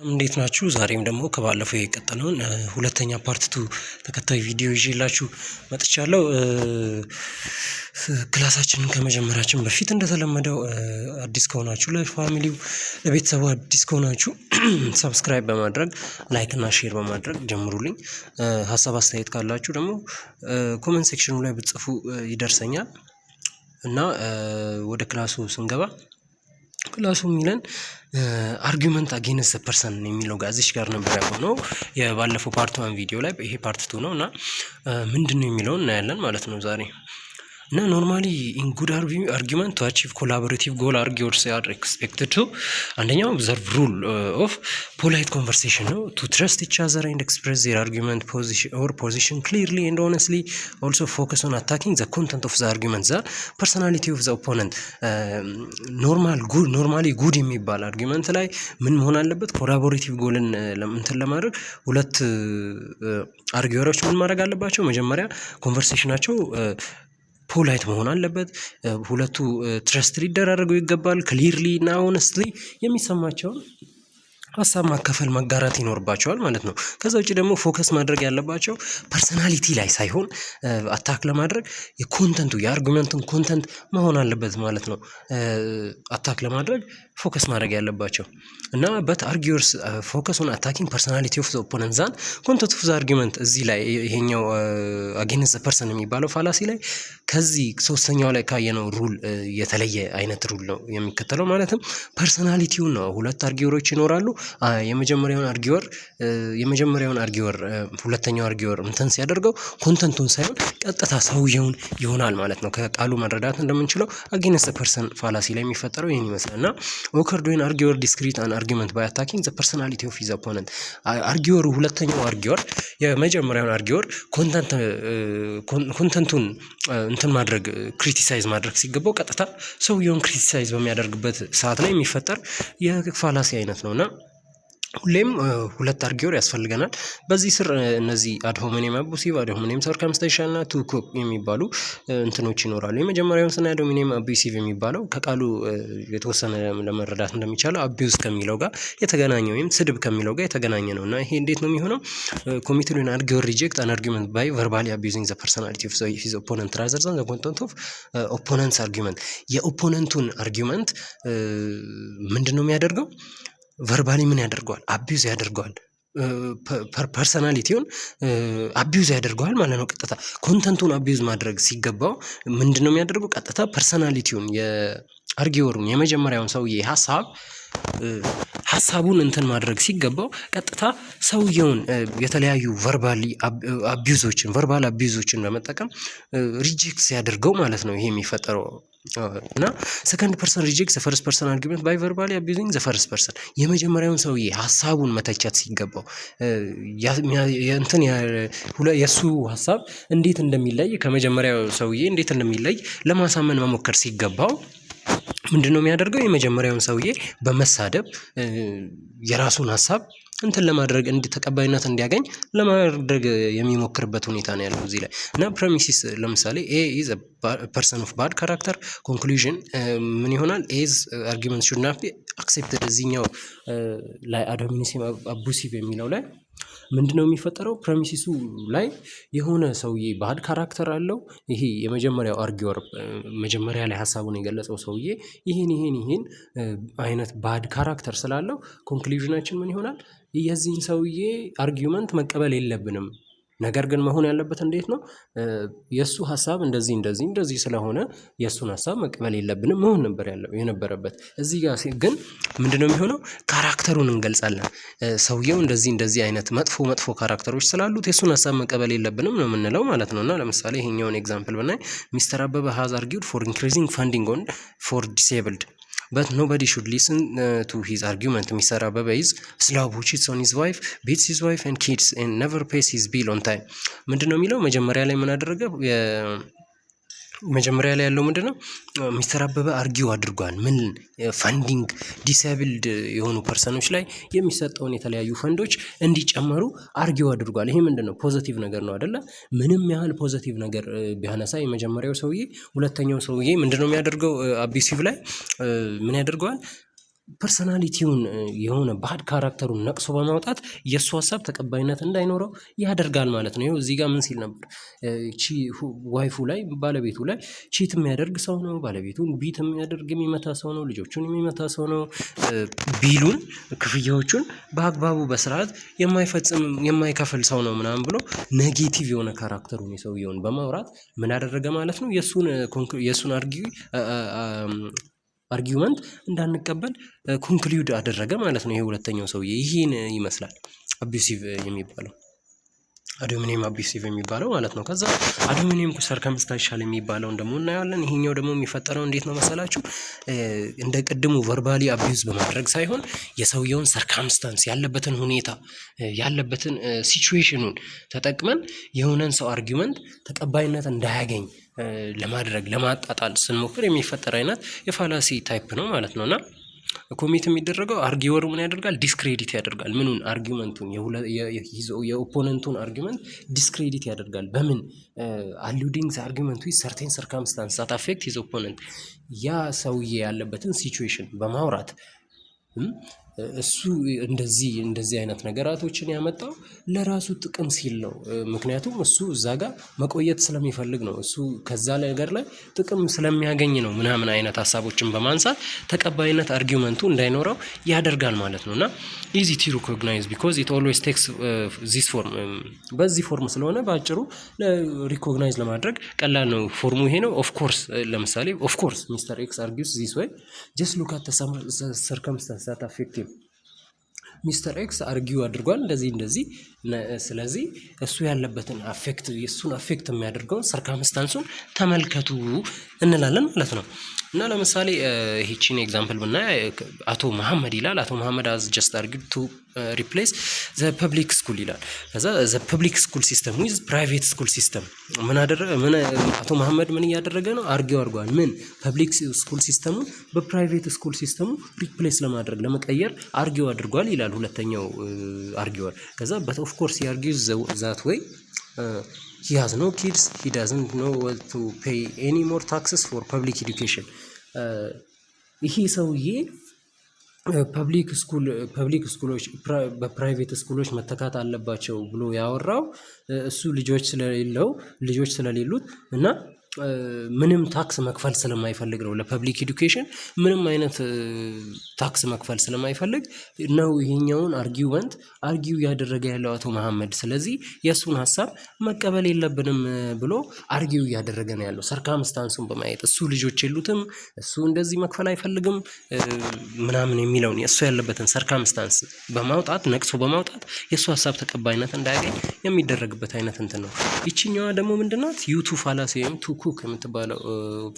እንዴት ናችሁ? ዛሬም ደግሞ ከባለፈው የቀጠለውን ሁለተኛ part two ተከታይ ቪዲዮ ይዤላችሁ መጥቻለሁ። ክላሳችንን ከመጀመራችን በፊት እንደተለመደው አዲስ ከሆናችሁ ለ family ው፣ ለቤተሰቡ አዲስ ከሆናችሁ subscribe በማድረግ፣ like እና share በማድረግ ጀምሩልኝ። ሀሳብ አስተያየት ካላችሁ ደግሞ comment section ኑ ላይ ብትጽፉ ይደርሰኛል። እና ወደ ክላሱ ስንገባ ክላሱ የሚለን argument against person የሚለው ጋር እዚች ጋር ነበር ያቆምነው የባለፈው part one ቪዲዮ ላይ። ይሄ part two ነው እና ምንድን ነው የሚለውን እናያለን ማለት ነው ዛሬ። እና normally in good argument, to achieve collaborative goal, arguers are expected to አንደኛው observe rule of polite conversation ነው፣ to trust each other and express their argument or position clearly and honestly, also focus on attacking the content of the argument than personality of the opponent። Normal good, normally good የሚባል argument ላይ ምን መሆን አለበት? Collaborative goal ን እንትን ለማድረግ ሁለት arguer ኦች ምን ማድረግ አለባቸው? መጀመሪያ conversation ኣቸው polite መሆን አለበት። ሁለቱ trust ሊደራረጉ ይገባል። Clearly እና honestly የሚሰማቸውን ሀሳብ ማካፈል፣ መጋራት ይኖርባቸዋል ማለት ነው። ከዛ ውጪ ደግሞ focus ማድረግ ያለባቸው personality ላይ ሳይሆን attack ለማድረግ የ content ኡ፣ የ argument ኡን content መሆን አለበት ማለት ነው። Attack ለማድረግ focus ማድረግ ያለባቸው እና but arguers focus on attacking personality of the opponent than content of the argument። እዚህ ላይ ይሄኛው against the person የሚባለው fallacy ላይ ከዚህ ሶስተኛው ላይ ካየነው rule የተለየ አይነት rule ነው የሚከተለው። ማለትም personality ውን ነው። ሁለት arguer ኦች ይኖራሉ። የመጀመሪያውን arguer ሁለተኛው arguer እንትን ሲያደርገው content ኡን ሳይሆን ቀጥታ ሰውየውን ይሆናል ማለት ነው። ከቃሉ መረዳት እንደምንችለው against person fallacy ላይ የሚፈጠረው ይህን ይመስላል። እና occurred when arguer discredit an argument by attacking the personality of his opponent። Arguer ኡ፣ ሁለተኛው arguer የመጀመሪያውን arguer content ኡን እንትን ማድረግ፣ criticize ማድረግ ሲገባው ቀጥታ ሰውየውን criticize በሚያደርግበት ሰዓት ላይ የሚፈጠር የ fallacy አይነት ነው። እና ሁሌም ሁለት arguer ያስፈልገናል። በዚህ ስር እነዚህ ad hominem abusive፣ ad hominem circumstantial እና tu quoque የሚባሉ እንትኖች ይኖራሉ። የመጀመሪያውን ስናይ ad hominem abusive የሚባለው ከቃሉ የተወሰነ ለመረዳት እንደሚቻለው abuse ከሚለው ጋር የተገናኘ ወይም ስድብ ከሚለው ጋር የተገናኘ ነው። እና ይሄ እንዴት ነው የሚሆነው? Committed when arguer reject an argument by verbally abusing the personality of his opponent rather than the content of opponent's argument። የ opponent ኡን argument ምንድን ነው የሚያደርገው? Verbally ምን ያደርገዋል? Abuse ያደርገዋል። Personality ውን abuse ያደርገዋል ማለት ነው። ቀጥታ content ኡን abuse ማድረግ ሲገባው ምንድን ነው የሚያደርገው? ቀጥታ personality ውን የ arguer ኡን፣ የመጀመሪያውን ሰውዬ ሀሳቡን እንትን ማድረግ ሲገባው ቀጥታ ሰውየውን የተለያዩ verbal abuse ኦችን በመጠቀም reject ሲያደርገው ማለት ነው ይሄ የሚፈጠረው። እና second person reject the first person argument by verbally abusing the first person። የመጀመሪያውን ሰውዬ ሀሳቡን መተቸት ሲገባው፣ እንትን የእሱ ሀሳብ እንዴት እንደሚለይ፣ ከመጀመሪያው ሰውዬ እንዴት እንደሚለይ ለማሳመን መሞከር ሲገባው ምንድነው የሚያደርገው? የመጀመሪያውን ሰውዬ በመሳደብ የራሱን ሀሳብ እንትን ለማድረግ፣ እንዲ ተቀባይነት እንዲያገኝ ለማድረግ የሚሞክርበት ሁኔታ ነው ያለው እዚህ ላይ። እና premises ለምሳሌ A is person of bad character፣ conclusion ምን ይሆናል? A's argument should not be accepted። እዚህኛው ላይ ad hominem abusive የሚለው ላይ ምንድነው የሚፈጠረው? Premises ኡ ላይ የሆነ ሰውዬ bad character አለው። ይሄ የመጀመሪያው arguer፣ መጀመሪያ ላይ ሀሳቡን የገለጸው ሰውዬ ይሄን ይሄን ይሄን አይነት bad character ስላለው conclusion ኣችን ምን ይሆናል? የዚህን ሰውዬ argument መቀበል የለብንም። ነገር ግን መሆን ያለበት እንዴት ነው? የእሱ ሀሳብ እንደዚህ እንደዚህ እንደዚህ ስለሆነ የእሱን ሀሳብ መቀበል የለብንም መሆን ነበር ያለው የነበረበት። እዚህ ጋር ግን ምንድነው የሚሆነው? Character ኡን እንገልጻለን። ሰውየው እንደዚህ እንደዚህ አይነት መጥፎ መጥፎ character ኦች ስላሉት የእሱን ሀሳብ መቀበል የለብንም ነው የምንለው ማለት ነው። እና ለምሳሌ ይሄኛውን example ብናይ፣ ሚስተር አበበ has argued for increasing funding on for disabled, but nobody should listen to his argument. Mister አበበ is slob who cheats on his wife, beats his wife and kids and never pays his bill on time። ምንድነው የሚለው? መጀመሪያ ላይ ምን አደረገ? መጀመሪያ ላይ ያለው ምንድነው? ሚስተር አበበ argue አድርጓል። ምን funding disabled የሆኑ person ኦች ላይ የሚሰጠውን የተለያዩ ፈንዶች እንዲጨመሩ argue አድርጓል። ይሄ ምንድነው? Positive ነገር ነው አይደለ? ምንም ያህል positive ነገር ቢያነሳ የመጀመሪያው ሰውዬ፣ ሁለተኛው ሰውዬ ምንድነው የሚያደርገው? Abusive ላይ ምን ያደርገዋል? Personality ውን የሆነ bad character ኡን ነቅሶ በማውጣት የእሱ ሀሳብ ተቀባይነት እንዳይኖረው ያደርጋል ማለት ነው። ይኸው እዚህ ጋር ምን ሲል ነበር? Wife ኡ ላይ፣ ባለቤቱ ላይ cheat የሚያደርግ ሰው ነው። ባለቤቱን beat የሚያደርግ፣ የሚመታ ሰው ነው። ልጆቹን የሚመታ ሰው ነው። Bill ኡን፣ ክፍያዎቹን በአግባቡ በስርዓት የማይፈጽም፣ የማይከፍል ሰው ነው ምናምን ብሎ negative የሆነ character ኡን የሰውየውን በማውራት ምን አደረገ ማለት ነው? የእሱን argument እንዳንቀበል conclude አደረገ ማለት ነው። ይሄ ሁለተኛው ሰውዬ ይህን ይመስላል abusive የሚባለው፣ ad hominem abusive የሚባለው ማለት ነው። ከዛ ad hominem circumstantial የሚባለውን ደግሞ እናየዋለን። ይሄኛው ደግሞ የሚፈጠረው እንዴት ነው መሰላችሁ? እንደ ቅድሙ verbally abuse በማድረግ ሳይሆን የሰውየውን circumstance፣ ያለበትን ሁኔታ፣ ያለበትን situation ኑን ተጠቅመን የሆነን ሰው argument ተቀባይነት እንዳያገኝ ለማድረግ፣ ለማጣጣል ስንሞክር የሚፈጠር አይነት የ fallacy type ነው ማለት ነው። እና commit የሚደረገው arguer ኡ ምን ያደርጋል? Discredit ያደርጋል። ምኑን? Argument ኡን፣ የ opponent ኡን argument discredit ያደርጋል። በምን? Alluding argument with certain circumstance that affect his opponent፣ ያ ሰውዬ ያለበትን situation በማውራት እሱ እንደዚህ እንደዚህ አይነት ነገራቶችን ያመጣው ለራሱ ጥቅም ሲል ነው። ምክንያቱም እሱ እዛ ጋር መቆየት ስለሚፈልግ ነው። እሱ ከዛ ነገር ላይ ጥቅም ስለሚያገኝ ነው ምናምን አይነት ሀሳቦችን በማንሳት ተቀባይነት argument ኡ እንዳይኖረው ያደርጋል ማለት ነው። እና easy to recognize because it always takes this form፣ በዚህ form ስለሆነ በአጭሩ recognize ለማድረግ ቀላል ነው። Form ኡ ይሄ ነው። Of course፣ ለምሳሌ "Of course Mister X argues this way. Just look at circumstance that affect him." Mister X argue አድርጓል እንደዚህ እንደዚህ፣ ስለዚህ እሱ ያለበትን affect፣ የእሱን affect የሚያደርገውን circumstance ኡን ተመልከቱ እንላለን ማለት ነው። እና ለምሳሌ ይሄቺን example ብናይ አቶ መሐመድ ይላል። አቶ መሐመድ has just argued to replace the public school ይላል። ከዛ the public school system with private school system። ምን አደረገ? ምን አቶ መሐመድ ምን እያደረገ ነው? Argue አድርጓል። ምን? Public school system ኡን በ private school system ኡ replace ለማድረግ፣ ለመቀየር argue አድርጓል ይላል ሁለተኛው arguer። ከዛ "But of course he argues that way. He has no kids. He doesn't know to pay any more taxes for public education." ይሄ ሰውዬ public school ኦች በ private school ኦች መተካት አለባቸው ብሎ ያወራው እሱ ልጆች ስለሌለው፣ ልጆች ስለሌሉት እና ምንም tax መክፈል ስለማይፈልግ ነው። ለ public education ምንም አይነት tax መክፈል ስለማይፈልግ ነው ይሄኛውን argument argue እያደረገ ያለው አቶ መሀመድ። ስለዚህ የእሱን ሀሳብ መቀበል የለብንም ብሎ argue እያደረገ ነው ያለው። Circumstance ኡን በማየት እሱ ልጆች የሉትም፣ እሱ እንደዚህ መክፈል አይፈልግም ምናምን የሚለውን የእሱ ያለበትን circumstance በማውጣት፣ ነቅሶ በማውጣት የእሱ ሀሳብ ተቀባይነት እንዳያገኝ የሚደረግበት አይነት እንትን ነው። ይቺኛዋ ደግሞ ምንድናት? You too fallacy ወይም tout court የምትባለው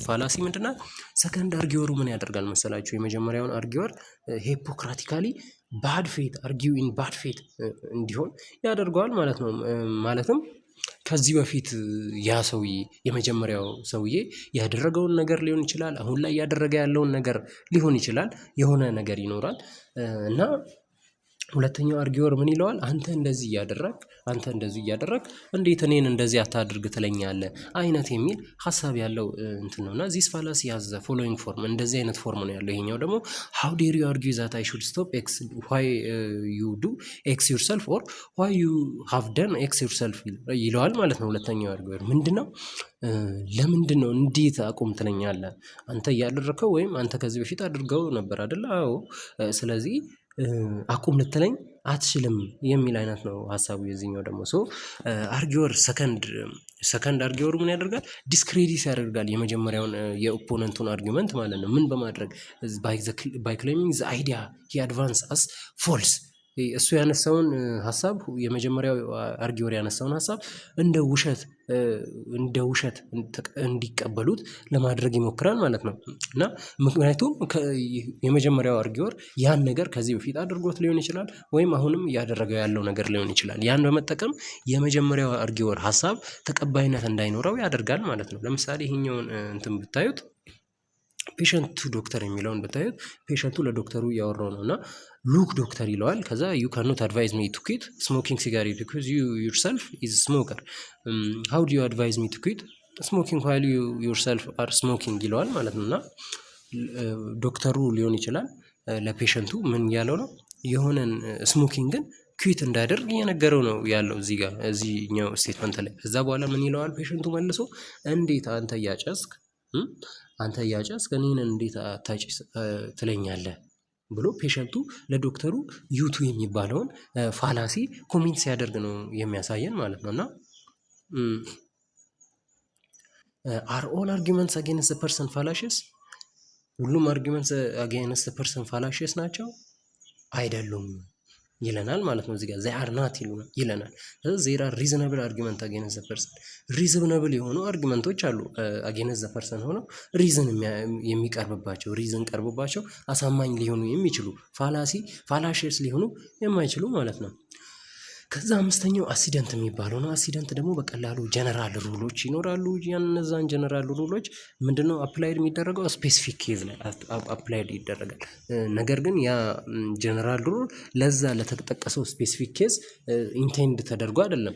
fallacy ምንድናት? Second arguer ኡ ምን ያደርጋል መሰላችሁ? የመጀመሪያውን arguer hypocritically bad faith argue in bad faith እንዲሆን ያደርገዋል ማለት ነው። ማለትም ከዚህ በፊት ያ ሰውዬ፣ የመጀመሪያው ሰውዬ ያደረገውን ነገር ሊሆን ይችላል፣ አሁን ላይ እያደረገ ያለውን ነገር ሊሆን ይችላል፣ የሆነ ነገር ይኖራል እና ሁለተኛው arguer ምን ይለዋል? አንተ እንደዚህ እያደረግክ፣ አንተ እንደዚህ እያደረግክ እንዴት እኔን እንደዚህ አታድርግ ትለኛለህ አይነት የሚል ሀሳብ ያለው እንትን ነው። እና this fallacy has the following form፣ እንደዚህ አይነት form ነው ያለው። ይሄኛው ደግሞ "How dare you argue that I should stop X while you do X yourself or while you have done X yourself" ይለዋል ማለት ነው። ሁለተኛው arguer ምንድነው? ለምንድነው፣ እንዴት አቁም ትለኛለህ? አንተ እያደረከው ወይም አንተ ከዚህ በፊት አድርገው ነበር አይደለ? አዎ፣ ስለዚህ አቁም ልትለኝ አትችልም የሚል አይነት ነው ሀሳቡ። የዚህኛው ደግሞ so arguer second arguer ኡ ምን ያደርጋል? Discredit ያደርጋል የመጀመሪያውን የ opponent ኡን argument ማለት ነው። ምን በማድረግ? By claiming the idea he advance as false። እሱ ያነሳውን ሀሳብ፣ የመጀመሪያው arguer ያነሳውን ሀሳብ እንደ ውሸት እንዲቀበሉት ለማድረግ ይሞክራል ማለት ነው። እና ምክንያቱም የመጀመሪያው arguer ያን ነገር ከዚህ በፊት አድርጎት ሊሆን ይችላል ወይም አሁንም እያደረገው ያለው ነገር ሊሆን ይችላል። ያን በመጠቀም የመጀመሪያው arguer ሀሳብ ተቀባይነት እንዳይኖረው ያደርጋል ማለት ነው። ለምሳሌ ይሄኛውን እንትን ብታዩት፣ patient to doctor የሚለውን ብታዩት፣ patient ኡ ለዶክተሩ እያወራው ነው እና "Look, doctor" ይለዋል። ከዛ "ዩ ካን ኖት አድቫይዝ ሚ ቱ ኩዊት ስሞኪንግ ሲጋሬት ቢኮዝ ዩ ዩርሰልፍ ኢዝ ስሞከር። ሃው ዱ ዩ አድቫይዝ ሚ ቱ ኩዊት smoking while you yourself are smoking?" ይለዋል ማለት ነው። እና ዶክተሩ ሊሆን ይችላል ለ patient ኡ ምን እያለው ነው? የሆነን smoking ን quit እንዳያደርግ እየነገረው ነው ያለው እዚህ ጋር፣ እዚህኛው statement ላይ። ከዛ በኋላ ምን ይለዋል patient ኡ መልሶ? እንዴት አንተ እያጨስክ እኔን እንዴት አታጭስ ትለኛለህ ብሎ patient ኡ ለዶክተሩ you too የሚባለውን fallacy commit ሲያደርግ ነው የሚያሳየን ማለት ነው። እና are all arguments against person fallacious? ሁሉም arguments against person fallacious ናቸው? አይደሉም ይለናል ማለት ነው። እዚህ ጋር they are not ይለናል። There are reasonable argument against the person። Reasonable የሆኑ argument ኦች አሉ፣ against the person ሆነው reason የሚቀርብባቸው፣ reason ቀርቦባቸው አሳማኝ ሊሆኑ የሚችሉ፣ fallacious ሊሆኑ የማይችሉ ማለት ነው። ከዛ አምስተኛው accident የሚባለው ነው። Accident ደግሞ በቀላሉ general rule ኦች ይኖራሉ። እነዛን general rule ኦች ምንድነው applied የሚደረገው? Specific case ላይ applied ይደረጋል። ነገር ግን ያ general rule ለዛ ለተጠቀሰው specific case intend ተደርጎ አይደለም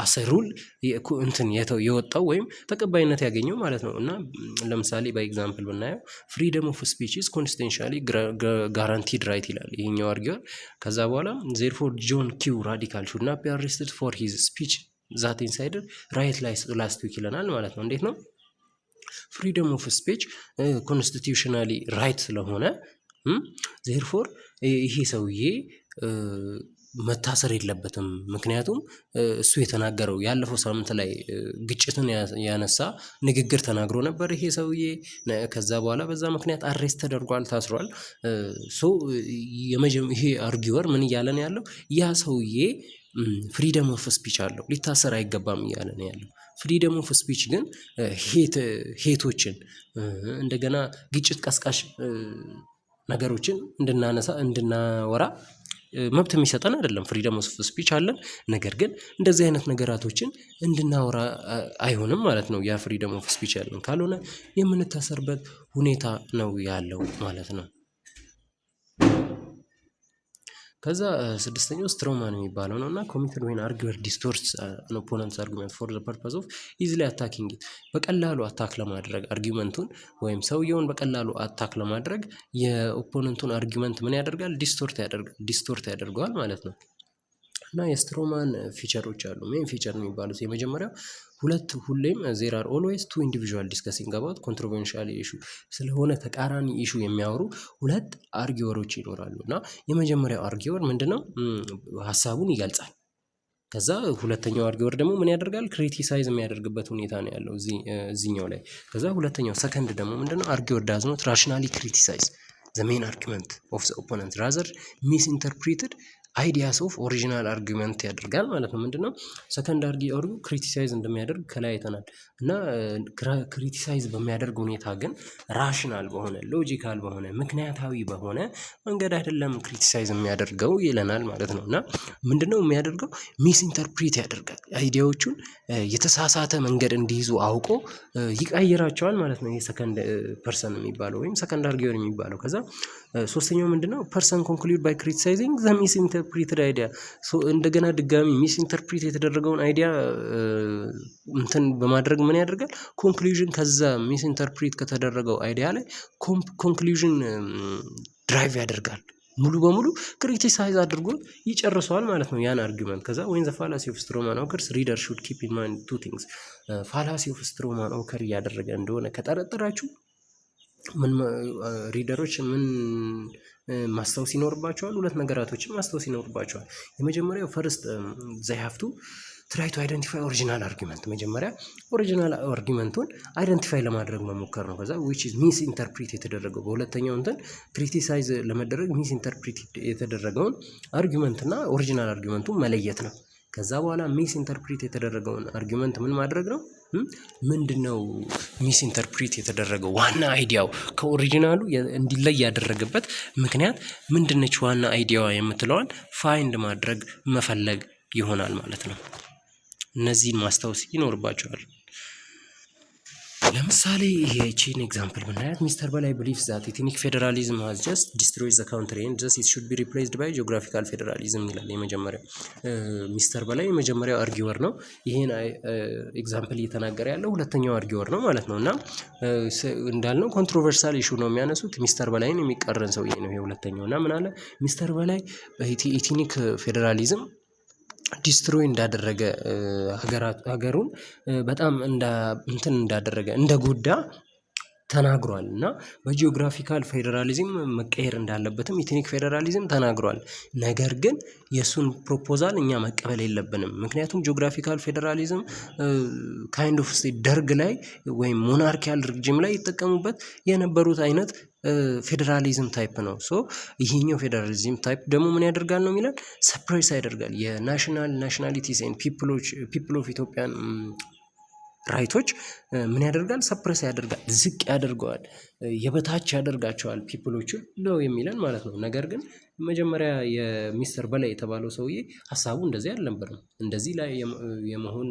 as a rule እንትን የወጣው ወይም ተቀባይነት ያገኘው ማለት ነው። እና ለምሳሌ በ example ብናየው freedom of speech is constitutionally guaranteed right ይላል ይሄኛው arguer። ከዛ በኋላ therefore John Q Radical should not be arrested for his speech that incited riot last week ይለናል ማለት ነው። እንዴት ነው? Freedom of speech constitutionally right ስለሆነ therefore ይሄ ሰውዬ መታሰር የለበትም። ምክንያቱም እሱ የተናገረው ያለፈው ሳምንት ላይ ግጭትን ያነሳ ንግግር ተናግሮ ነበር ይሄ ሰውዬ። ከዛ በኋላ በዛ ምክንያት arrest ተደርጓል፣ ታስሯል። So ይሄ arguer ምን እያለ ነው ያለው? ያ ሰውዬ freedom of speech አለው፣ ሊታሰር አይገባም እያለ ነው ያለው። Freedom of speech ግን hate ኦችን፣ እንደገና ግጭት ቀስቃሽ ነገሮችን እንድናነሳ፣ እንድናወራ መብት የሚሰጠን አይደለም። Freedom of speech አለን፣ ነገር ግን እንደዚህ አይነት ነገራቶችን እንድናወራ አይሆንም ማለት ነው። ያ freedom of speech ያለን ካልሆነ የምንታሰርበት ሁኔታ ነው ያለው ማለት ነው። ከዛ ስድስተኛው straw man የሚባለው ነው። እና committed when arguer distorts an opponent's argument for the purpose of easily attacking it። በቀላሉ attack ለማድረግ argument ኡን ወይም ሰውየውን በቀላሉ attack ለማድረግ የ opponent ኡን argument ምን ያደርጋል? Distort ያደርጋል፣ distort ያደርገዋል ማለት ነው። እና የ straw man feature ኦች አሉ። Main feature የሚባሉት የመጀመሪያው ሁለት፣ ሁሌም there are always two individual discussing about controversial issue። ስለሆነ ተቃራኒ issue የሚያወሩ ሁለት arguer ኦች ይኖራሉ። እና የመጀመሪያው arguer ምንድነው? ሀሳቡን ይገልጻል። ከዛ ሁለተኛው arguer ደግሞ ምን ያደርጋል? Criticize የሚያደርግበት ሁኔታ ነው ያለው እዚህኛው ላይ። ከዛ ሁለተኛው ሰከንድ ደግሞ ምንድነው? Arguer does not rationally criticize the main argument of the opponent, rather misinterpreted ideas of original argument ያደርጋል ማለት ነው። ምንድነው? Second arguer ኡ criticize እንደሚያደርግ ከላይ አይተናል። እና criticize በሚያደርግ ሁኔታ ግን rational በሆነ፣ logical በሆነ፣ ምክንያታዊ በሆነ መንገድ አይደለም criticize የሚያደርገው ይለናል ማለት ነው። እና ምንድነው የሚያደርገው? Misinterpret ያደርጋል፣ idea ዎቹን የተሳሳተ መንገድ እንዲይዙ አውቆ ይቀይራቸዋል ማለት ነው። ይሄ second person የሚባለው ወይም second arguer የሚባለው። ከዛ ሶስተኛው ምንድነው? Person conclude by criticizing the misinterpreted idea። እንደገና ድጋሚ misinterpret የተደረገውን idea እንትን በማድረግ ምን ያደርጋል? Conclusion፣ ከዛ misinterpret ከተደረገው idea ላይ conclusion derive ያደርጋል። ሙሉ በሙሉ criticize አድርጎ ይጨርሰዋል ማለት ነው ያን argument። ከዛ when the fallacy of straw man occurs, reader should keep in mind two things። Fallacy of straw man occur እያደረገ እንደሆነ ከጠረጠራችሁ ምን reader ኦች ምን ማስታወስ ይኖርባቸዋል? ሁለት ነገራቶችን ማስታወስ ይኖርባቸዋል። የመጀመሪያው first, they have to try to identify original argument። መጀመሪያ original argument ኡን identify ለማድረግ መሞከር ነው። ከዛ which is misinterpret የተደረገው፣ በሁለተኛው እንትን criticize ለመደረግ misinterpret የተደረገውን argument እና original argument ኡን መለየት ነው። ከዛ በኋላ misinterpret የተደረገውን argument ምን ማድረግ ነው? ምንድነው misinterpret የተደረገው? ዋና idea ው ከ original ኡ እንዲለይ ያደረገበት ምክንያት ምንድነች? ዋና idea ዋ የምትለዋን find ማድረግ፣ መፈለግ ይሆናል ማለት ነው። እነዚህን ማስታወስ ይኖርባቸዋል። ለምሳሌ ይሄቺን example ብናያት፣ ሚስተር በላይ believes that ethnic federalism has just destroyed the country and thus it should be replaced by geographical federalism ይላል። የመጀመሪያው ሚስተር በላይ የመጀመሪያው arguer ነው። ይሄን example እየተናገረ ያለው ሁለተኛው arguer ነው ማለት ነው። እና እንዳልነው controversial issue ነው የሚያነሱት። ሚስተር በላይን የሚቃረን ሰውዬ ነው ይሄ ሁለተኛው። እና ምን አለ? ሚስተር በላይ ethnic federalism destroy እንዳደረገ፣ ሀገሩን በጣም እንትን እንዳደረገ፣ እንደጎዳ ተናግሯል። እና በ geographical federalism መቀየር እንዳለበትም ethnic federalism ተናግሯል። ነገር ግን የእሱን proposal እኛ መቀበል የለብንም። ምክንያቱም geographical federalism kind of state ደርግ ላይ ወይም monarchial regime ላይ ይጠቀሙበት የነበሩት አይነት federalism type ነው። So ይሄኛው federalism type ደግሞ ምን ያደርጋል ነው የሚለን? Suppress ያደርጋል የ national nationalities and people of Ethiopian right ኦች። ምን ያደርጋል? Suppress ያደርጋል፣ ዝቅ ያደርገዋል፣ የበታች ያደርጋቸዋል people ኦችን ነው የሚለን ማለት ነው። ነገር ግን መጀመሪያ የሚስተር በላይ የተባለው ሰውዬ ሀሳቡ እንደዚህ አልነበረም። እንደዚህ ላይ የመሆን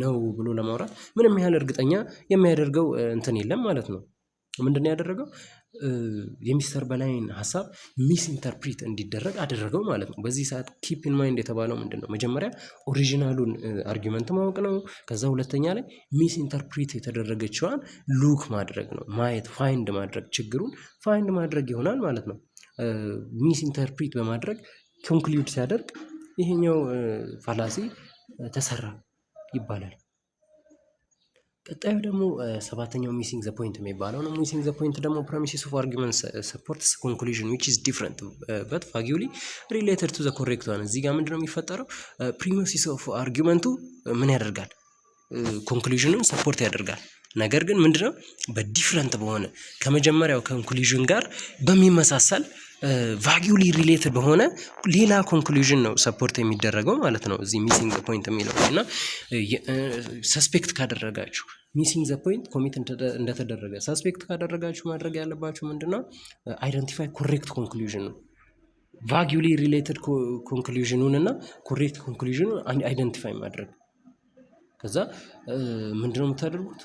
ነው ብሎ ለማውራት ምንም ያህል እርግጠኛ የሚያደርገው እንትን የለም ማለት ነው። ምንድነው ያደረገው? የሚስተር በላይን ሀሳብ misinterpret እንዲደረግ አደረገው ማለት ነው። በዚህ ሰዓት keep in mind የተባለው ምንድነው? መጀመሪያ original ኡን argument ማወቅ ነው። ከዛ ሁለተኛ ላይ misinterpret የተደረገችዋን look ማድረግ ነው፣ ማየት፣ find ማድረግ፣ ችግሩን find ማድረግ ይሆናል ማለት ነው። Misinterpret በማድረግ conclude ሲያደርግ ይሄኛው fallacy ተሰራ ይባላል። ቀጣዩ ደግሞ ሰባተኛው missing the point የሚባለው ነው። Missing the point ደግሞ premises of argument supports conclusion which is different but vaguely related to the correct one። እዚህ ጋር ምንድነው የሚፈጠረው? Premises of argument ኡ ምን ያደርጋል? Conclusion ኑን support ያደርጋል። ነገር ግን ምንድነው? በ different በሆነ፣ ከመጀመሪያው conclusion ጋር በሚመሳሰል፣ vaguely related በሆነ ሌላ conclusion ነው support የሚደረገው ማለት ነው። እዚህ missing the point የሚለው እና suspect ካደረጋችሁ፣ missing the point commit እንደተደረገ suspect ካደረጋችሁ ማድረግ ያለባችሁ ምንድነው? Identify correct conclusion ነው። Vaguely related conclusion ኑን እና correct conclusion ኑን identify ማድረግ። ከዛ ምንድነው የምታደርጉት?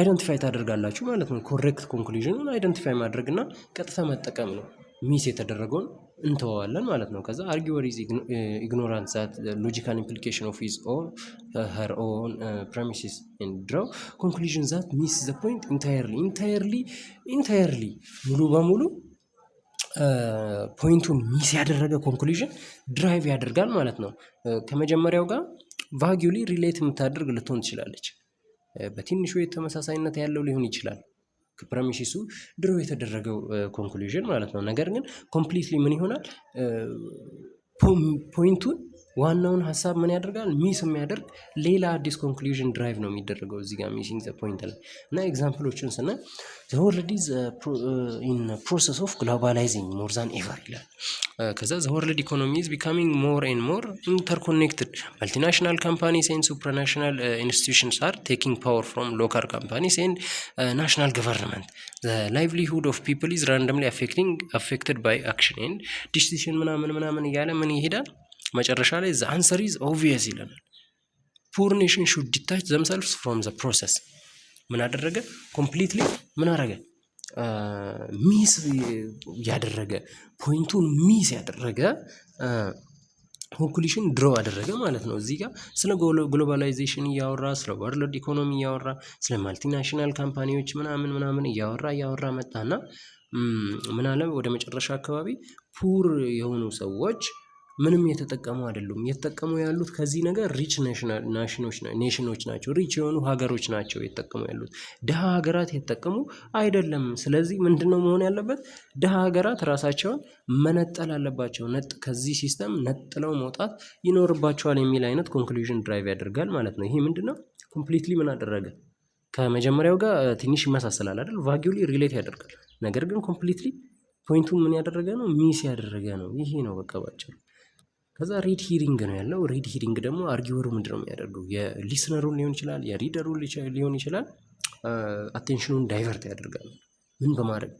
Identify ታደርጋላችሁ ማለት ነው። Correct conclusion ኑን identify ማድረግ እና ቀጥታ መጠቀም ነው። Miss የተደረገውን እንተወዋለን ማለት ነው። ከዛ arguer is ignorant that logical implication of his or her own premises and draw conclusion that miss the point entirely entirely ሙሉ በሙሉ point ኡን miss ያደረገ conclusion derive ያደርጋል ማለት ነው። ከመጀመሪያው ጋር vaguely relate የምታደርግ ልትሆን ትችላለች። በትንሹ የተመሳሳይነት ያለው ሊሆን ይችላል። ከ premises ኡ draw የተደረገው conclusion ማለት ነው። ነገር ግን completely ምን ይሆናል? Point ኡን፣ ዋናውን ሀሳብ ምን ያደርጋል? Miss የሚያደርግ ሌላ አዲስ conclusion derive ነው የሚደረገው እዚህ ጋር missing the point ላይ። እና example ኦችን ስናይ "The world is in process of globalizing more than ever" ይላል። ከዛ "The world economy is becoming more and more interconnected. Multinational companies and supranational institutions are taking power from local companies and national government. The livelihood of people is randomly affected by action and decision" ምናምን ምናምን እያለ ምን ይሄዳል? መጨረሻ ላይ "The answer is obvious" ይለናል። "Poor nation should detach themselves from the process." ምን አደረገ? Completely ምን አደረገ? Miss ያደረገ፣ point ኡን miss ያደረገ conclusion draw አደረገ ማለት ነው። እዚህ ጋር ስለ globalization እያወራ፣ ስለ world economy እያወራ፣ ስለ multinational company ዎች ምናምን ምናምን እያወራ እያወራ መጣና ምን አለ? ወደ መጨረሻ አካባቢ poor የሆኑ ሰዎች ምንም የተጠቀሙ አይደሉም። እየተጠቀሙ ያሉት ከዚህ ነገር rich nation ኦች ናቸው፣ rich የሆኑ ሀገሮች ናቸው እየተጠቀሙ ያሉት፣ ደሃ ሀገራት የተጠቀሙ አይደለም። ስለዚህ ምንድነው መሆን ያለበት? ደሃ ሀገራት ራሳቸውን መነጠል አለባቸው፣ ከዚህ system ነጥለው መውጣት ይኖርባቸዋል የሚል አይነት conclusion derive ያደርጋል ማለት ነው። ይሄ ምንድነው? Completely ምን አደረገ? ከመጀመሪያው ጋር ትንሽ ይመሳሰላል አይደል? Vaguely relate ያደርጋል፣ ነገር ግን completely point ኡን ምን ያደረገ ነው? Miss ያደረገ ነው። ይሄ ነው በቃ ባጭሩ። ከዛ red herring ነው ያለው። Red herring ደግሞ arguer ኡ ምንድነው የሚያደርገው? የ listener ኡን ሊሆን ይችላል፣ የ reader ኡን ሊሆን ይችላል፣ attention ኑን divert ያደርጋል። ምን በማድረግ?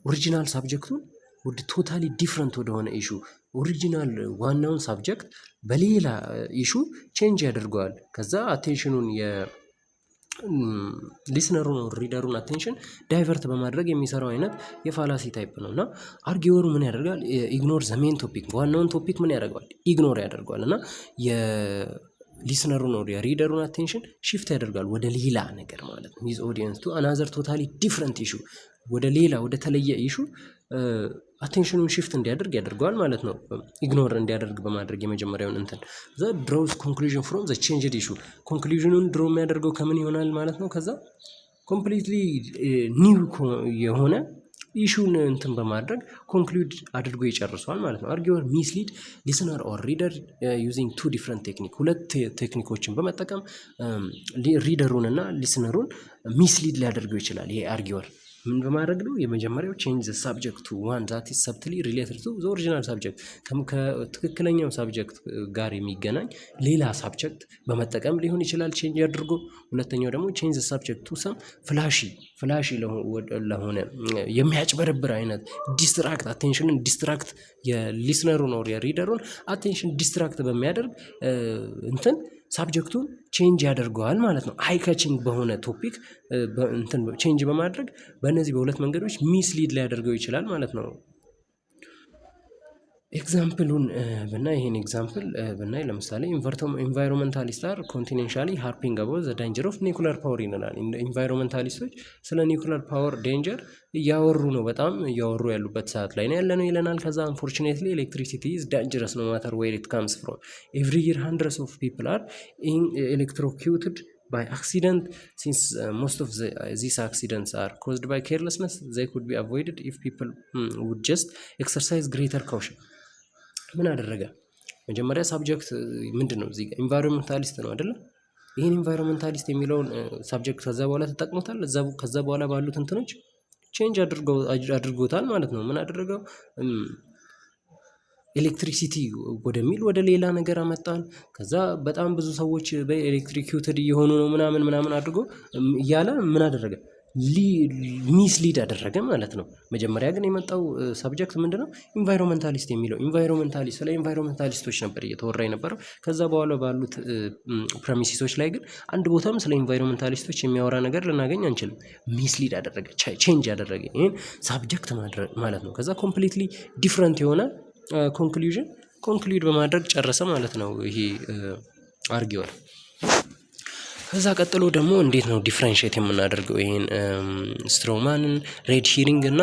Original subject ኡን ወደ totally different ወደሆነ issue፣ original ዋናውን subject በሌላ issue change ያደርገዋል። ከዛ attention ኑን listener ኡን reader ኡን attention divert በማድረግ የሚሰራው አይነት የ fallacy type ነው። እና arguer ኡ ምን ያደርጋል? Ignore the main topic፣ ዋናውን topic ምን ያደርገዋል? Ignore ያደርገዋል እና የ listener ኡን or የ reader ኡን attention shift ያደርጋል ወደ ሌላ ነገር ማለት ነው። His audience to another totally different issue፣ ወደ ሌላ ወደ ተለየ issue attention ኑን shift እንዲያደርግ ያደርገዋል ማለት ነው። Ignore እንዲያደርግ በማድረግ የመጀመሪያውን እንትን the draws conclusion from the changed issue፣ conclusion ኑን draw የሚያደርገው ከምን ይሆናል ማለት ነው። ከዛ completely new የሆነ issue ን እንትን በማድረግ conclude አድርጎ ይጨርሰዋል ማለት ነው። Arguer mislead listener or reader using two different technique፣ ሁለት technique ኦችን በመጠቀም reader ኡን እና listener ኡን mislead ሊያደርገው ይችላል። ይሄ arguer ምን በማድረግ ነው? የመጀመሪያው change the subject to one that is subtly related to the original subject፣ ከትክክለኛው subject ጋር የሚገናኝ ሌላ subject በመጠቀም ሊሆን ይችላል change አድርጎ። ሁለተኛው ደግሞ change the subject to some flashy ለሆነ የሚያጭበረብር አይነት distract attention ን distract የ listener ኡን or የ reader ኡን attention distract በሚያደርግ እንትን subject ኡን change ያደርገዋል ማለት ነው። Eye catching በሆነ topic እንትን change በማድረግ በእነዚህ በሁለት መንገዶች mislead ሊያደርገው ይችላል ማለት ነው። Example ኡን ብናይ፣ ይሄን example ብናይ ለምሳሌ environmentalist are continuously harping about the danger of nuclear power ይለናል። Environmentalist ኦች ስለ nuclear power danger እያወሩ ነው፣ በጣም እያወሩ ያሉበት ሰዓት ላይ ነው ያለነው ይለናል። ከዛ unfortunately, electricity is dangerous no matter where it comes from. Every year, hundreds of people are electrocuted by accident. Since most of these accidents are caused by carelessness, they could be avoided if people would just exercise greater caution። ምን አደረገ? መጀመሪያ subject ምንድን ነው? እዚህ ጋር environmentalist ነው አይደለ? ይህን environmentalist የሚለውን subject ከዛ በኋላ ተጠቅሞታል። ከዛ በኋላ ባሉት እንትኖች change አድርጎታል ማለት ነው። ምን አደረገው? Electricity ወደሚል ወደ ሌላ ነገር አመጣን። ከዛ በጣም ብዙ ሰዎች በ electrocuted እየሆኑ ነው ምናምን ምናምን አድርጎ እያለ ምን አደረገ? Mislead አደረገ ማለት ነው። መጀመሪያ ግን የመጣው subject ምንድነው? Environmentalist የሚለው environmentalist፣ ስለ environmentalist ኦች ነበር እየተወራ የነበረው። ከዛ በኋላ ባሉት premises ኦች ላይ ግን አንድ ቦታም ስለ environmentalist ኦች የሚያወራ ነገር ልናገኝ አንችልም። Mislead አደረገ፣ change አደረገ ይሄን subject ማለት ነው። ከዛ completely different የሆነ conclusion conclude በማድረግ ጨረሰ ማለት ነው። ይሄ arguer። ከዛ ቀጥሎ ደግሞ እንዴት ነው differentiate የምናደርገው ይሄን straw man ን፣ red herring እና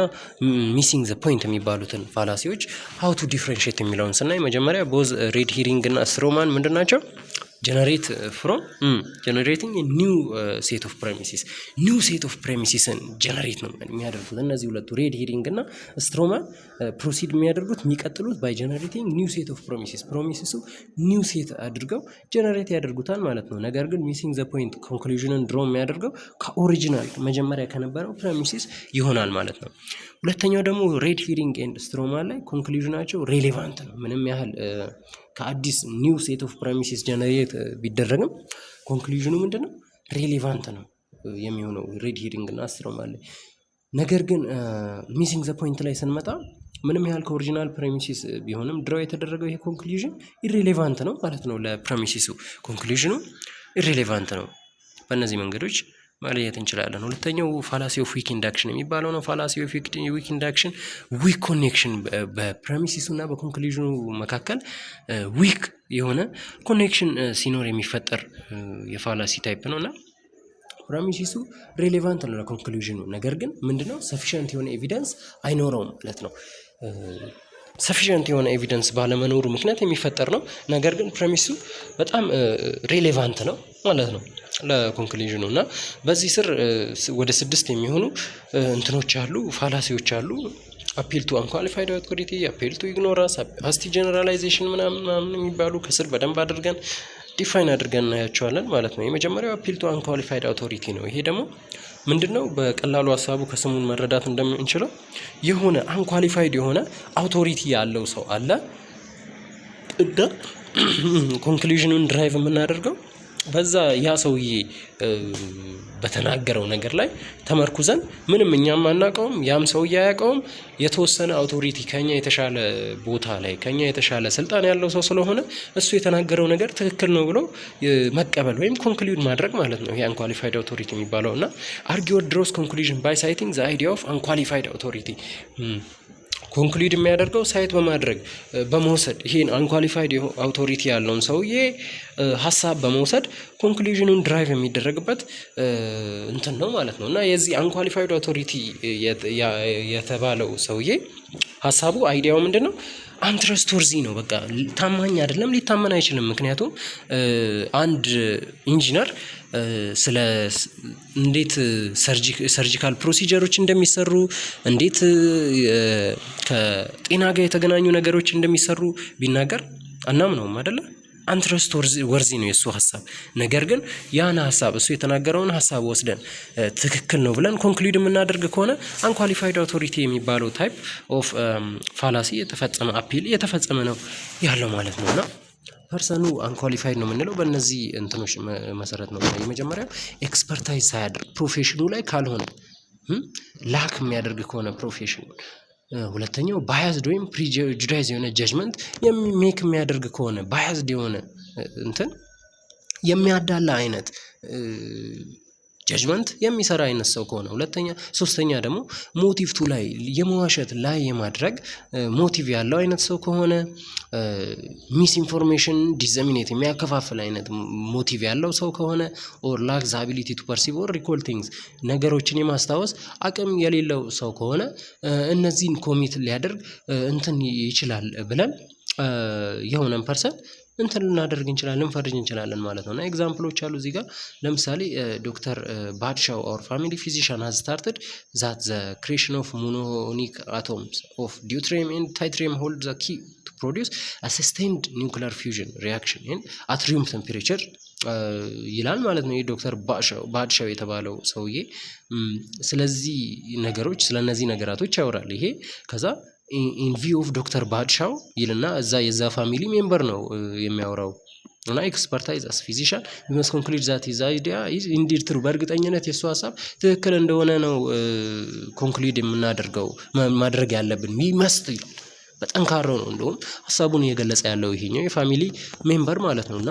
missing the point የሚባሉትን fallacy ዎች፣ how to differentiate የሚለውን ስናይ መጀመሪያ both red herring እና straw man ምንድን ናቸው? Generate from generating new set of premises፣ new set of premises ን generate ነው የሚያደርጉት። እነዚህ ሁለቱ red herring እና straw man proceed የሚያደርጉት፣ የሚቀጥሉት by generating new set of premises፣ premises ኡ new set አድርገው generate ያደርጉታል ማለት ነው። ነገር ግን missing the point conclusion ን draw የሚያደርገው ከ original መጀመሪያ ከነበረው premises ይሆናል ማለት ነው። ሁለተኛው ደግሞ red herring and straw man ላይ conclusion ኣቸው relevant ነው። ምንም ያህል ከአዲስ new set of premises generate ቢደረግም conclusion ኑ ምንድነው? Relevant ነው የሚሆነው red herring እና straw man ላይ። ነገር ግን missing the point ላይ ስንመጣ ምንም ያህል ከ original premises ቢሆንም draw የተደረገው ይሄ conclusion irrelevant ነው ማለት ነው። ለ premises ኡ conclusion ኑ irrelevant ነው። በእነዚህ መንገዶች መለየት እንችላለን። ሁለተኛው fallacy of weak induction የሚባለው ነው። Fallacy of weak induction weak connection በ premises ኡ እና በ conclusion ኑ መካከል weak የሆነ connection ሲኖር የሚፈጠር የ fallacy type ነው። እና premises ኡ relevant ነው ለ conclusion ኑ፣ ነገር ግን ምንድነው? Sufficient የሆነ evidence አይኖረውም ማለት ነው። Sufficient የሆነ evidence ባለመኖሩ ምክንያት የሚፈጠር ነው። ነገር ግን premise ኡ በጣም relevant ነው ማለት ነው ለ conclusion ኑ። እና በዚህ ስር ወደ ስድስት የሚሆኑ እንትኖች አሉ፣ fallacy ዎች አሉ። Appeal to unqualified authority፣ appeal to ignorance፣ hasty generalization ምናምን ምናምን የሚባሉ ከስር በደንብ አድርገን define አድርገን እናያቸዋለን ማለት ነው። የመጀመሪያው appeal to unqualified authority ነው። ይሄ ደግሞ ምንድነው? በቀላሉ ሀሳቡ ከስሙን መረዳት እንደምንችለው የሆነ unqualified የሆነ authority ያለው ሰው አለ እና conclusion ኑን derive የምናደርገው በዛ ያ ሰውዬ በተናገረው ነገር ላይ ተመርኩዘን ምንም እኛም አናውቀውም፣ ያም ሰውዬ አያውቀውም። የተወሰነ authority፣ ከኛ የተሻለ ቦታ ላይ፣ ከኛ የተሻለ ስልጣን ያለው ሰው ስለሆነ እሱ የተናገረው ነገር ትክክል ነው ብሎ መቀበል ወይም conclude ማድረግ ማለት ነው። ይሄ unqualified authority የሚባለው። እና arguer draws conclusion by citing the idea of unqualified authority። Conclude የሚያደርገው cite በማድረግ፣ በመውሰድ፣ ይሄን unqualified authority ያለውን ሰውዬ ሀሳብ በመውሰድ conclusion ኑን derive የሚደረግበት እንትን ነው ማለት ነው። እና የዚህ unqualified authority የተባለው ሰውዬ ሀሳቡ፣ idea ው ምንድን ነው? Untrustworthy ነው። በቃ ታማኝ አይደለም፣ ሊታመን አይችልም። ምክንያቱም አንድ ኢንጂነር ስለ እንዴት surgical procedure ኦች እንደሚሰሩ፣ እንዴት ከጤና ጋር የተገናኙ ነገሮች እንደሚሰሩ ቢናገር አናምነውም አይደለ? Untrustworthy ነው የእሱ ሀሳብ። ነገር ግን ያን ሀሳብ፣ እሱ የተናገረውን ሀሳብ ወስደን ትክክል ነው ብለን conclude የምናደርግ ከሆነ unqualified authority የሚባለው type of fallacy የተፈጸመ፣ appeal የተፈጸመ ነው ያለው ማለት ነው። እና person ኑ unqualified ነው የምንለው በእነዚህ እንትኖች መሰረት ነው። የመጀመሪያው expertise ሳያደርግ፣ profession ኑ ላይ ካልሆነ፣ lack የሚያደርግ ከሆነ profession ኑ። ሁለተኛው biased ወይም prejudice የሆነ judgment make የሚያደርግ ከሆነ፣ biased የሆነ እንትን፣ የሚያዳላ አይነት judgment የሚሰራ አይነት ሰው ከሆነ ሁለተኛ። ሶስተኛ ደግሞ motive to lie፣ የመዋሸት፣ lie የማድረግ motive ያለው አይነት ሰው ከሆነ፣ misinformation disseminate፣ የሚያከፋፍል አይነት motive ያለው ሰው ከሆነ፣ or lack the ability to perceive or recall things፣ ነገሮችን የማስታወስ አቅም የሌለው ሰው ከሆነ እነዚህን commit ሊያደርግ እንትን ይችላል ብለን የሆነን person እንትን ልናደርግ እንችላለን፣ ልንፈርጅ እንችላለን ማለት ነው። እና example ኦች አሉ እዚህ ጋር። ለምሳሌ ዶክተር ባድሻው or family physician has stated that the creation of muonic atoms of deuterium and tritium hold the key to produce a sustained nuclear fusion reaction and at room temperature ይላል ማለት ነው። ይህ ዶክተር ባድሻው የተባለው ሰውዬ ስለዚህ ነገሮች፣ ስለነዚህ ነገራቶች ያወራል። ይሄ ከዛ in view of ዶክተር ባድሻው ይልና እዛ የዛ family member ነው የሚያወራው እና expertise as physician, we must conclude that his idea is indeed true። በእርግጠኝነት የእሱ ሀሳብ ትክክል እንደሆነ ነው conclude የምናደርገው፣ ማድረግ ያለብን፣ we must ይላል። በጠንካራው ነው እንደውም ሀሳቡን እየገለጸ ያለው ይሄኛው የ family member ማለት ነው። እና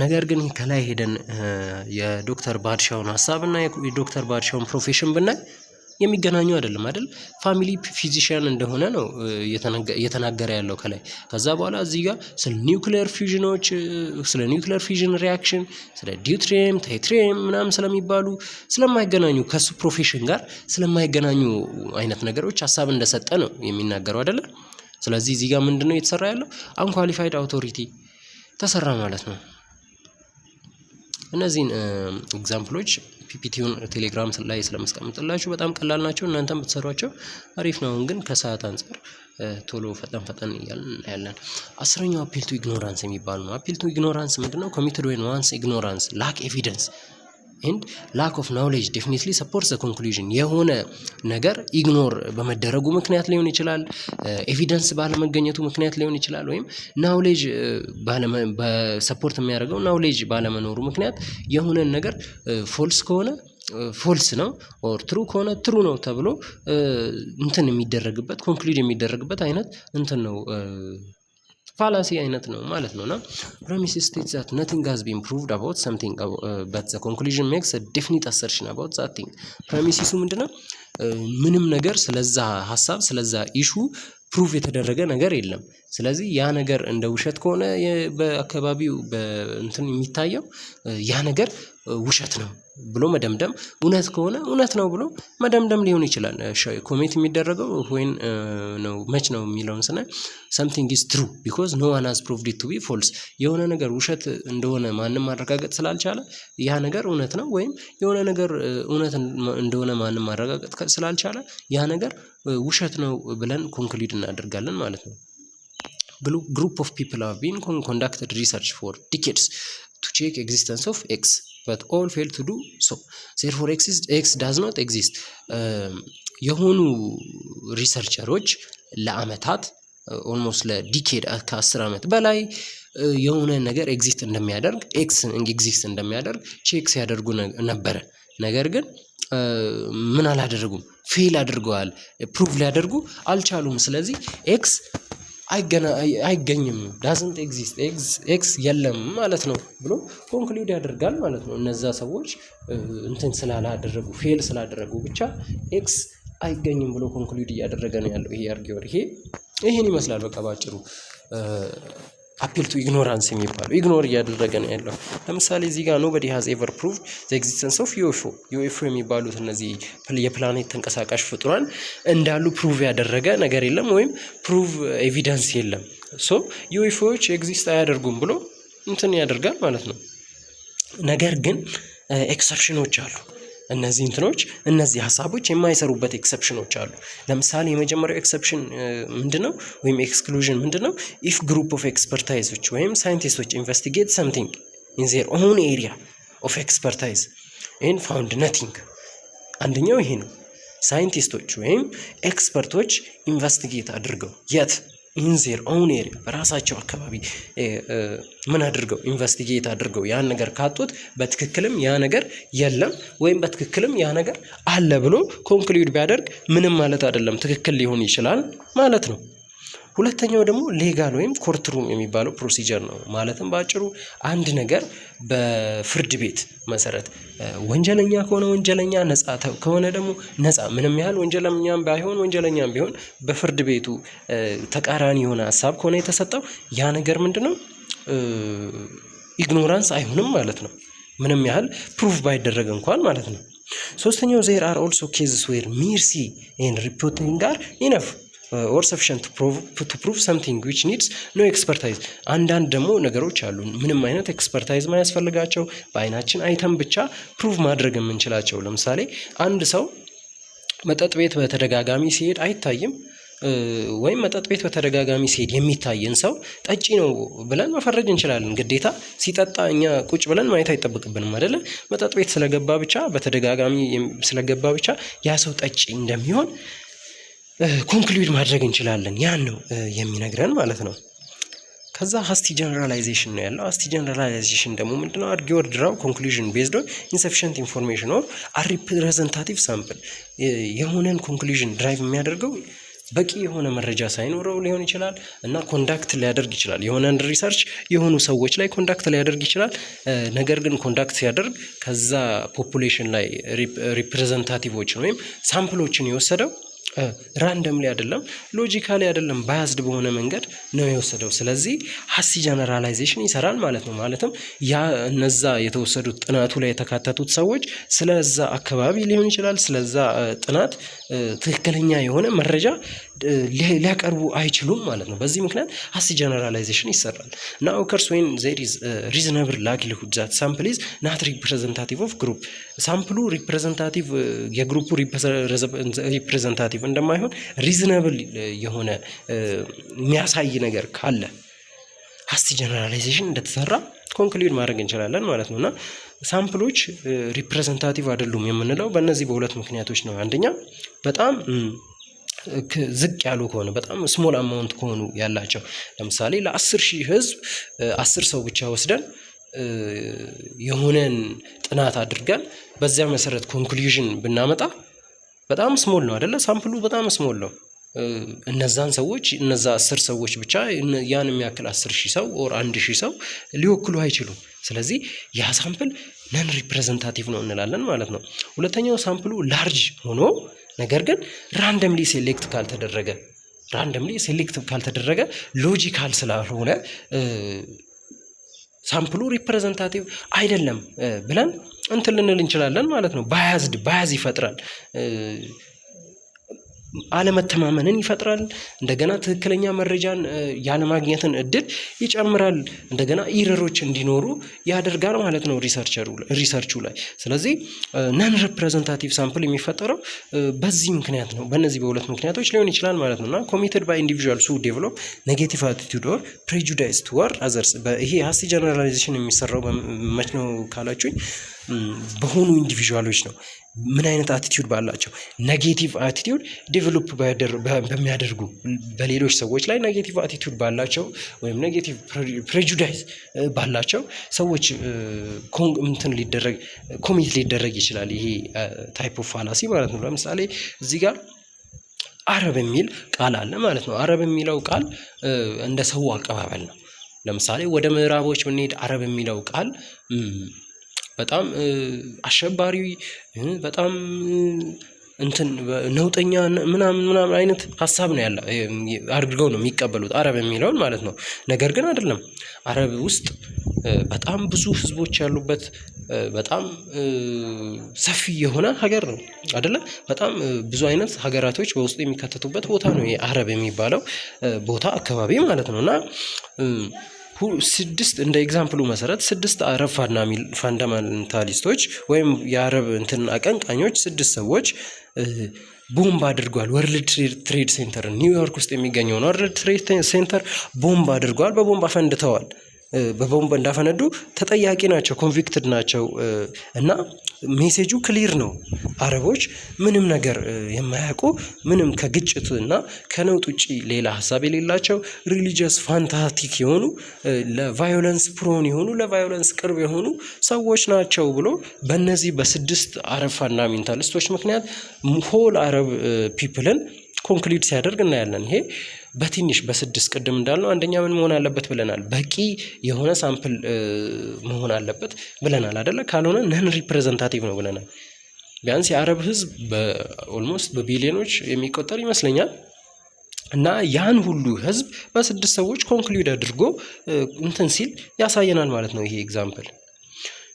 ነገር ግን ከላይ ሄደን የዶክተር ባድሻውን ሀሳብ እና የዶክተር ባድሻውን profession ብናይ የሚገናኙ አይደለም አይደል? Family physician እንደሆነ ነው እየተናገረ ያለው ከላይ። ከዛ በኋላ እዚህ ጋር ስለ nuclear fusion ኖች፣ ስለ nuclear fusion reaction፣ ስለ deuterium፣ tritium ምናምን ስለሚባሉ፣ ስለማይገናኙ፣ ከሱ profession ጋር ስለማይገናኙ አይነት ነገሮች ሀሳብ እንደሰጠ ነው የሚናገረው አይደለ? ስለዚህ እዚህ ጋር ምንድነው እየተሰራ ያለው? Unqualified authority ተሰራ ማለት ነው። እነዚህን example ኦች PPT ውን ቴሌግራም ላይ ስለማስቀምጥላችሁ በጣም ቀላል ናቸው። እናንተም ብትሰሯቸው አሪፍ ነው። አሁን ግን ከሰዓት አንፃር ቶሎ ፈጠን ፈጠን እያልን እናያለን። 10ኛው appeal to ignorance የሚባል ነው። Appeal to ignorance ምንድነው? Committed when one's ignorance, lack evidence and lack of knowledge definitely support the conclusion። የሆነ ነገር ignore በመደረጉ ምክንያት ሊሆን ይችላል፣ evidence ባለመገኘቱ ምክንያት ሊሆን ይችላል፣ ወይም knowledge በ support የሚያደርገው knowledge ባለመኖሩ ምክንያት የሆነን ነገር false ከሆነ false ነው or true ከሆነ true ነው ተብሎ እንትን የሚደረግበት፣ conclude የሚደረግበት አይነት እንትን ነው፣ fallacy አይነት ነው ማለት ነው። እና premise state that nothing has been proved about something, but the conclusion makes definite assertion about that thing። Premises ኡ ምንድነው? ምንም ነገር ስለዛ ሀሳብ፣ ስለዛ issue prove የተደረገ ነገር የለም። ስለዚህ ያ ነገር እንደ ውሸት ከሆነ በአካባቢው በእንትን የሚታየው ያ ነገር ውሸት ነው ብሎ መደምደም፣ እውነት ከሆነ እውነት ነው ብሎ መደምደም ሊሆን ይችላል። Commit የሚደረገው when ነው፣ መች ነው የሚለውን ስናይ something is true because no one has proved it to be false። የሆነ ነገር ውሸት እንደሆነ ማንም ማረጋገጥ ስላልቻለ ያ ነገር እውነት ነው፣ ወይም የሆነ ነገር እውነት እንደሆነ ማንም ማረጋገጥ ስላልቻለ ያ ነገር ውሸት ነው ብለን conclude እናደርጋለን ማለት ነው። Group of people have been conducted research for decades to check existence of X, but all fail to do so. Therefore, X does not exist። የሆኑ researcher ኦች ለአመታት፣ almost ለ decade፣ ከ10 ዓመት በላይ የሆነ ነገር exist እንደሚያደርግ፣ X exist እንደሚያደርግ check ሲያደርጉ ነበረ። ነገር ግን ምን አላደረጉም? Fail አድርገዋል። Prove ሊያደርጉ አልቻሉም። ስለዚህ X አይገኝም፣ doesn't exist፣ X የለም ማለት ነው ብሎ conclude ያደርጋል ማለት ነው። እነዛ ሰዎች እንትን ስላላደረጉ፣ fail ስላደረጉ ብቻ X አይገኝም ብሎ conclude እያደረገ ነው ያለው ይሄ arguer። ይሄን ይመስላል በቃ ባጭሩ appeal to ignorance የሚባለው ignore እያደረገ ነው ያለው። ለምሳሌ እዚህ ጋር nobody has ever proved the existence of UFO። UFO የሚባሉት እነዚህ የፕላኔት ተንቀሳቃሽ ፍጡራን እንዳሉ prove ያደረገ ነገር የለም ወይም prove evidence የለም። So UFO ዎች exist አያደርጉም ብሎ እንትን ያደርጋል ማለት ነው። ነገር ግን exception ኖች አሉ። እነዚህ እንትኖች፣ እነዚህ ሀሳቦች የማይሰሩበት exception ኖች አሉ። ለምሳሌ የመጀመሪያው exception ምንድነው? ወይም exclusion ምንድነው? If group of expertise ኦች ወይም scientist ኦች investigate something in their own area of expertise and found nothing። አንደኛው ይሄ ነው። Scientist ኦች ወይም expert ኦች investigate አድርገው የት in their own area፣ በራሳቸው አካባቢ ምን አድርገው investigate አድርገው ያን ነገር ካጡት በትክክልም ያ ነገር የለም ወይም በትክክልም ያ ነገር አለ ብሎ conclude ቢያደርግ ምንም ማለት አይደለም፣ ትክክል ሊሆን ይችላል ማለት ነው። ሁለተኛው ደግሞ legal ወይም courtroom የሚባለው procedure ነው። ማለትም በአጭሩ አንድ ነገር በፍርድ ቤት መሰረት ወንጀለኛ ከሆነ ወንጀለኛ፣ ነፃ ከሆነ ደግሞ ነፃ፣ ምንም ያህል ወንጀለኛም ባይሆን ወንጀለኛም ቢሆን በፍርድ ቤቱ ተቃራኒ የሆነ ሀሳብ ከሆነ የተሰጠው ያ ነገር ምንድነው? Ignorance አይሆንም ማለት ነው። ምንም ያህል prove ባይደረግ እንኳን ማለት ነው። ሶስተኛው there are also cases where mere see and reporting are enough or sufficient to prove something which needs no expertise። አንዳንድ ደግሞ ነገሮች አሉ ምንም አይነት expertise ማያስፈልጋቸው፣ በአይናችን አይተን ብቻ prove ማድረግ የምንችላቸው። ለምሳሌ አንድ ሰው መጠጥ ቤት በተደጋጋሚ ሲሄድ አይታይም ወይም መጠጥ ቤት በተደጋጋሚ ሲሄድ የሚታየን ሰው ጠጪ ነው ብለን መፈረጅ እንችላለን። ግዴታ ሲጠጣ እኛ ቁጭ ብለን ማየት አይጠበቅብንም አይደለ? መጠጥ ቤት ስለገባ ብቻ፣ በተደጋጋሚ ስለገባ ብቻ ያ ሰው ጠጪ እንደሚሆን conclude ማድረግ እንችላለን። ያን ነው የሚነግረን ማለት ነው። ከዛ hasty generalization ነው ያለው። Hasty generalization ደግሞ ምንድነው? Arguer draw conclusion based on insufficient information or unrepresentative sample። የሆነን conclusion derive የሚያደርገው በቂ የሆነ መረጃ ሳይኖረው ሊሆን ይችላል እና conduct ሊያደርግ ይችላል። የሆነን research የሆኑ ሰዎች ላይ conduct ሊያደርግ ይችላል። ነገር ግን conduct ሲያደርግ ከዛ population ላይ representative ኦችን ወይም sample ኦችን የወሰደው randomly አይደለም፣ logically አይደለም፣ biased በሆነ መንገድ ነው የወሰደው። ስለዚህ hasty generalization ይሰራል ማለት ነው። ማለትም ያ እነዛ የተወሰዱት ጥናቱ ላይ የተካተቱት ሰዎች ስለዛ አካባቢ ሊሆን ይችላል፣ ስለዛ ጥናት ትክክለኛ የሆነ መረጃ ሊያቀርቡ አይችሉም ማለት ነው። በዚህ ምክንያት hasty generalization ይሰራል እና occurs when there is reasonable likelihood that sample is not representative of group። Sample ኡ representative የ group ኡ representative እንደማይሆን reasonable የሆነ የሚያሳይ ነገር ካለ hasty generalization እንደተሰራ conclude ማድረግ እንችላለን ማለት ነው። እና sample ኦች representative አይደሉም የምንለው በእነዚህ በሁለት ምክንያቶች ነው። አንደኛ በጣም ዝቅ ያሉ ከሆነ፣ በጣም small amount ከሆኑ ያላቸው፣ ለምሳሌ ለ10,000 ህዝብ 10 ሰው ብቻ ወስደን የሆነን ጥናት አድርገን በዚያ መሰረት conclusion ብናመጣ በጣም small ነው አይደለ? Sample ኡ በጣም small ነው። እነዛን ሰዎች፣ እነዛ 10 ሰዎች ብቻ ያን የሚያክል 10,000 ሰው or 1,000 ሰው ሊወክሉ አይችሉም። ስለዚህ ያ sample non representative ነው እንላለን ማለት ነው። ሁለተኛው sample ኡ large ሆኖ ነገር ግን randomly select ካልተደረገ፣ logical ስላልሆነ sample ኡ representative አይደለም ብለን እንትን ልንል እንችላለን ማለት ነው። Bias ይፈጥራል፣ አለመተማመንን ይፈጥራል። እንደገና ትክክለኛ መረጃን ያለማግኘትን እድል ይጨምራል። እንደገና error ኦች እንዲኖሩ ያደርጋል ማለት ነው research ኡ ላይ። ስለዚህ non representative sample የሚፈጠረው በዚህ ምክንያት ነው። በእነዚህ በሁለት ምክንያቶች ሊሆን ይችላል ማለት ነው። እና committed by individuals who develop negative attitude or prejudice toward others። ይሄ hasty generalization የሚሰራው መች ነው ካላችሁኝ በሆኑ individual ኦች ነው። ምን አይነት attitude ባላቸው? Negative attitude develop በሚያደርጉ፣ በሌሎች ሰዎች ላይ negative attitude ባላቸው ወይም negative prejudice ባላቸው ሰዎች እንትን ሊደረግ commit ሊደረግ ይችላል። ይሄ type of fallacy ማለት ነው። ለምሳሌ እዚህ ጋር አረብ የሚል ቃል አለ ማለት ነው። አረብ የሚለው ቃል እንደ ሰው አቀባበል ነው። ለምሳሌ ወደ ምዕራቦች ብንሄድ አረብ የሚለው ቃል በጣም አሸባሪ፣ በጣም እንትን ነውጠኛ ምናምን ምናምን አይነት ሀሳብ ነው ያለ አድርገው ነው የሚቀበሉት አረብ የሚለውን ማለት ነው። ነገር ግን አይደለም። አረብ ውስጥ በጣም ብዙ ህዝቦች ያሉበት በጣም ሰፊ የሆነ ሀገር ነው አይደለ? በጣም ብዙ አይነት ሀገራቶች በውስጡ የሚካተቱበት ቦታ ነው አረብ የሚባለው ቦታ አካባቢ ማለት ነው። እና ስድስት እንደ example ኡ መሰረት ስድስት አረብ fundamentalist ኦች ወይም የአረብ እንትን አቀንቃኞች ስድስት ሰዎች ቦምብ አድርጓል። World Trade Center፣ ኒውዮርክ ውስጥ የሚገኘውን World Trade Center ቦምብ አድርጓል። በቦምብ አፈንድተዋል። በቦምብ እንዳፈነዱ ተጠያቂ ናቸው፣ convicted ናቸው። እና message ኡ clear ነው። አረቦች ምንም ነገር የማያውቁ፣ ምንም ከግጭት እና ከነውጥ ውጪ ሌላ ሀሳብ የሌላቸው፣ religious fanatic የሆኑ፣ ለ violence prone የሆኑ፣ ለ violence ቅርብ የሆኑ ሰዎች ናቸው ብሎ በእነዚህ በስድስት አረብ fundamentalist ኦች ምክንያት whole Arab people ን conclude ሲያደርግ እናያለን። ይሄ በትንሽ በስድስት፣ ቅድም እንዳልነው አንደኛ ምን መሆን አለበት ብለናል? በቂ የሆነ sample መሆን አለበት ብለናል አይደለ? ካልሆነ non representative ነው ብለናል። ቢያንስ የአረብ ህዝብ በ almost በቢሊዮኖች የሚቆጠር ይመስለኛል። እና ያን ሁሉ ህዝብ በስድስት ሰዎች conclude አድርጎ እንትን ሲል ያሳየናል ማለት ነው ይሄ example።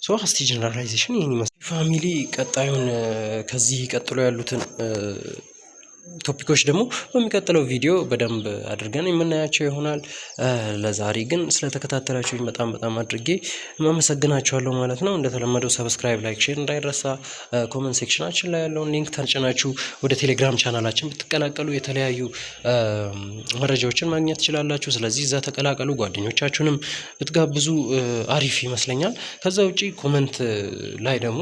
So hasty generalization ይህን ይመስላል። Family፣ ቀጣዩን ከዚህ ቀጥሎ ያሉትን topic ኦች ደግሞ በሚቀጥለው ቪዲዮ በደንብ አድርገን የምናያቸው ይሆናል። ለዛሬ ግን ስለተከታተላችሁኝ በጣም በጣም አድርጌ አመሰግናችኋለሁ ማለት ነው። እንደተለመደው subscribe፣ like፣ share እንዳይረሳ። Comment section ኣችን ላይ ያለውን link ተጭናችሁ ወደ ቴሌግራም ቻናላችን ብትቀላቀሉ የተለያዩ መረጃዎችን ማግኘት ትችላላችሁ። ስለዚህ እዛ ተቀላቀሉ። ጓደኞቻችሁንም ብትጋብዙ አሪፍ ይመስለኛል። ከዛ ውጪ comment ላይ ደግሞ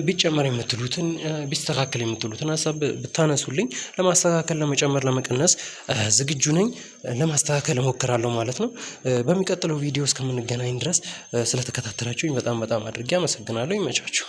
ቢጨመር የምትሉትን፣ ቢስተካከል የምትሉትን ሀሳብ ብታነሱልኝ ለማስተካከል፣ ለመጨመር፣ ለመቀነስ ዝግጁ ነኝ። ለማስተካከል እሞክራለሁ ማለት ነው። በሚቀጥለው ቪዲዮ እስከምንገናኝ ድረስ ስለተከታተላችሁኝ በጣም በጣም አድርጌ አመሰግናለሁ። ይመቻችሁ።